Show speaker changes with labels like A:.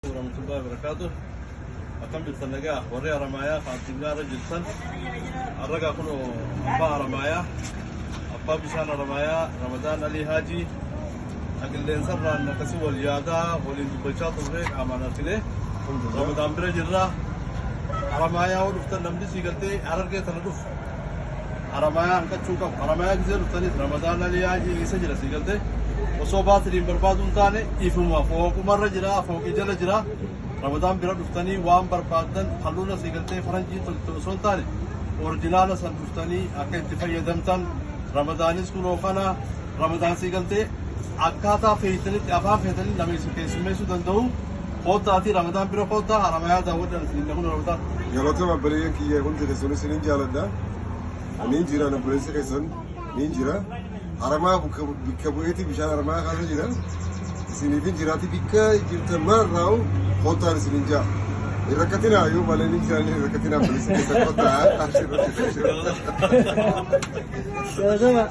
A: Warahmatullahi wabarakatuh. Akkam jirtan nagaa warri Haramaayaa kan addunyaa irra jirtan harragaa kun abbaa Haramaayaa abbaa bishaan Haramaayaa Ramadaan Alii Haajii qilleensarraan akkasii wal yaadaa waliin dubbachaa turre qaamaan argine Ramadaan bira jirra. Haramaayaa hoo dhuftan namni sii galtee Harargee tana dhufu Haramaayaa hanqachuu qabu. Haramaayaa gisee dhuftanis Ramadaan Alii Haajii eessa jira sii galtee osoo baatiriin barbaaduu hin taane ifuma fooqumarra jira fooqii jala jira. Ramadaan bira dhuftanii waan barbaaddan halluuna sii galtee faranjii tolche osoo hin taane original san dhuftanii akka itti fayyadamtan. Ramadaanis kunoo kana Ramadaan sii galtee akkaataa feetanitti afaan feetanii nama isin keessummeessuu danda'u. Koottaatii Ramadaan bira koottaa Haramayaa daawwadhaan isin kun Ramadaan.
B: Galatooma obboleeyyan kiyya hundi keessan isinin jaaladha. Niin jira obboleessi keessan niin jira. Haramaa bikka bu'eeti bishaan Haramayaa kaasa jira. Isiniifin jiraati bikka jirtan mararraa'u koottaan isinin jaa. Hin rakkatinaa yoo malee niin jira hin rakkatinaa obboleessi keessan koottaa.
C: Galatoma.